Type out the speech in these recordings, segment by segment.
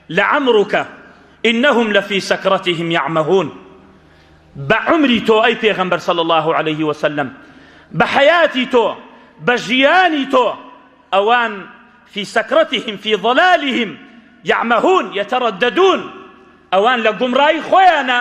لعمرك إنهم لفي سكرتهم يعمهون. بە عومری تۆ ئەی پێغەمبەر صلی اللە علیه وسلم، بە حەیاتی تۆ، بە ژیانی تۆ، ئەوان فی سەکرەتهم فی ضلالهم یعمهون یترددون، ئەوان لە گومڕایی خۆیانە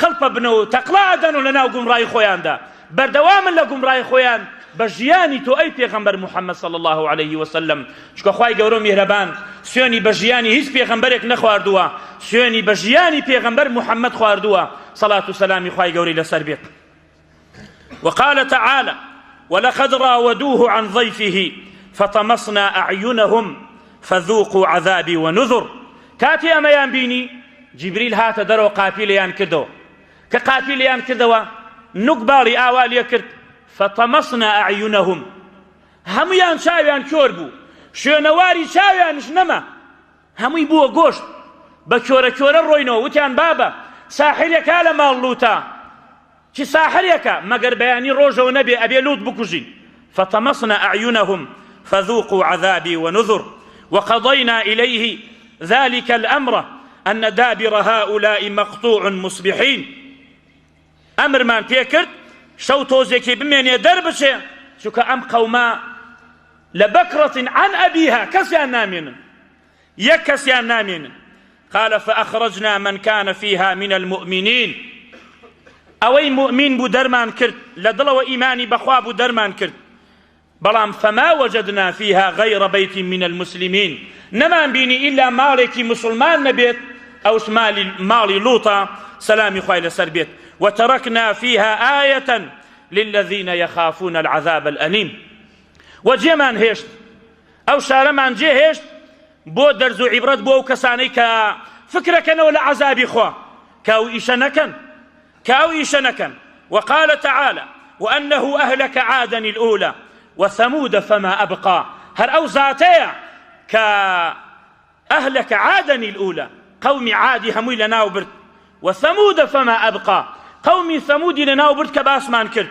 قڵپە بنەوە و تەقڵا ئەدەن و لەناو گومڕایی خۆیاندا بەردەوامن لە گومڕایی خۆیان بە ژیانی تۆ ئەی پێغەمبەر محمد صلی اللە علیه وسلم، چونکە خوای گەورە و میهرەبان سوێنی بە ژیانی هیچ پێغەمبەرێک نەخواردووە سوێنی بە ژیانی پێغەمبەر محمد خواردووە سەڵات و سەلامی خوای گەورەی لەسەر بێت. وقال تعالى ولقد راودوه عن ضيفه فطمسنا أعينهم فذوقوا عذابي ونذر. کاتی ئەمەیان بینی جیبریل هاتە دەرەوە قاپی لێیان کردەوە کە قاپی لێیان کردەوە نوک باڵی ئاوا لێ کرد فطمسنا أعينهم هەموویان چاویان کۆر بوو، شوێنەواری چاویانش نەما، هەمووی بووە گۆشت، بە کۆرە کۆرە ڕۆینەوە، وتیان بابە، ساحرێکا لە ماڵ لووتە، چ ساحرێکە، مەگەر بەیانی ڕۆژەوە نەبێ ئەبێ لووت بکوژین، فطمسنا اعینهم فذوقوا عذابی ونذر، وقضینا الیه ذلک الامر ان دابر هؤلاء مقطوع مصبحین. ئەمرمان پێ کرد شەو تۆزێکی بمێنێ دەربچێ، چونکە ئەم قەومە لە بەکرەت عن ئەبیها کەسیان نامێنن، یەک کەسیان نامێنن. قال فأخرجنا من كان فيها من المؤمنين، ئەوەی مؤمن بوو دەرمان کرد، لە دڵەوە ئیمانی بەخوا بوو دەرمان کرد. بەڵام فما وجدنا فیها غیر بیت من المسلمین نەمان بینی ئیلا ماڵێکی موسڵمان نەبێت ئەوش ماڵی لوطە سەلامی خوای لەسەر بێت وترکنا فیها آیة للذین یخافون العذاب الألیم و جێمان هێشت ئەو شارەمان جێ هێشت بۆ دەرز و عیبرەت بۆ ئەو کەسانەی کە فکرەکەنەوە لە عەزابی خوا کە ئەو ئیشە نەکەن کە ئەو ئیشە نەکەن، وقال تعالی، وانه اهلک عادا الاولی وثمود فما ابقی، هەر ئەو زاتەیە کە اهلک عادا الاولی قەومی عادی هەمووی لەناو برد، وثمود فما ابقی قەومی ثەمودی لەناو برد کە باسمان کرد،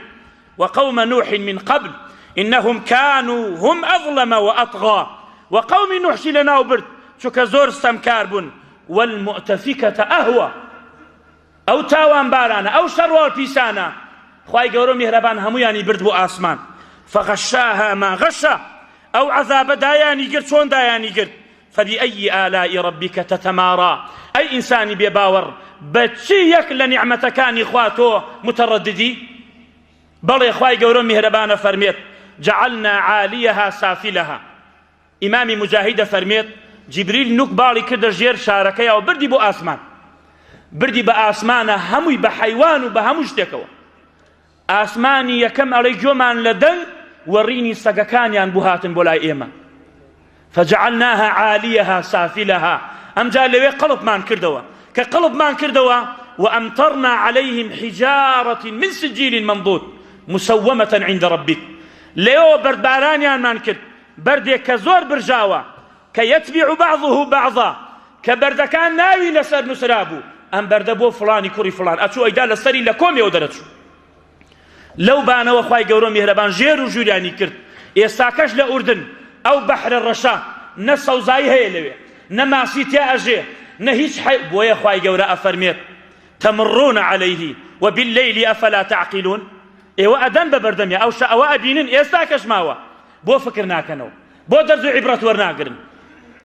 وقوم نوح من قبل انهم كانوا هم اظلم واطغى، وقەومی نوحشی لەناو برد چونکە زۆر ستەمکار بوون، والمؤتفکة اهوی. ئەو تاوانبارانە، ئەو شەڕواڵ پیسانە، خوای گەورە و میهرەبان هەموویانی برد بۆ ئاسمان. فغشاها ما غشا، ئەو عەزابە دایانی گرت چۆن دایانی گرت؟ فبأی آلاء ربک تتمارا، ئەی ئینسانی بێ باوەڕ بە چ یەک لە نیعمەتەکانی خوا تۆ متەڕەددی؟ بەڵێ خوای گەورە و میهرەبان ئەفەرمێت، جعلنا عالیها سافلها. ئیمامی موجاهید دەفەرموێت، جیبریل نوک باڵی کردە ژێر شارەکەیا و بردی بۆ ئاسمان، بردی بە ئاسمانە هەمووی بە حەیوان و بە هەموو شتێکەوە. ئاسمانی یەکەم ئەڵێ گوێمان لە دەنگ وەڕینی سەگەکانیان بوو هاتن بۆ لای ئێمە. فجعلناها عالیها سافلها، ئەمجا لەوێ قەڵبمان کردەوە، کە قەڵبمان کردەوە وأمطرنا عليهم حجارة من سجيل منضود مسومة عند ربك، لەوێوە بەردبارانیانمان کرد بەردێک کە زۆر برژاوە، کە یتبع بعضه بعضا، کە بەردەکان ناوی لەسەر نووسرابوو، ئەم بەردە بۆ فڵانی کوڕی فڵان ئەچوو ئەیدا لەسەری لە کۆمێوە دەرەچوو. لەو بانەوە خوای گەورە و میهرەبان ژێر و ژووریانی کرد. ئێستاکەش لە ئوردن ئەو بەحرە ڕەشە نە سەوزایی هەیە لەوێ، نە ماسی تیا ئەژێ، نە هیچ حەی، بۆیە خوای گەورە ئەفەرمێت، تمرون علیه وباللیل افلا تعقلون، ئێوە ئەدەن بە بەردەمیا ئەو شە ئەوە ئەبینن ئێستاکەش ماوە، بۆ فکر ناکەنەوە؟ بۆ دەرز و عیبرەت وەرناگرن؟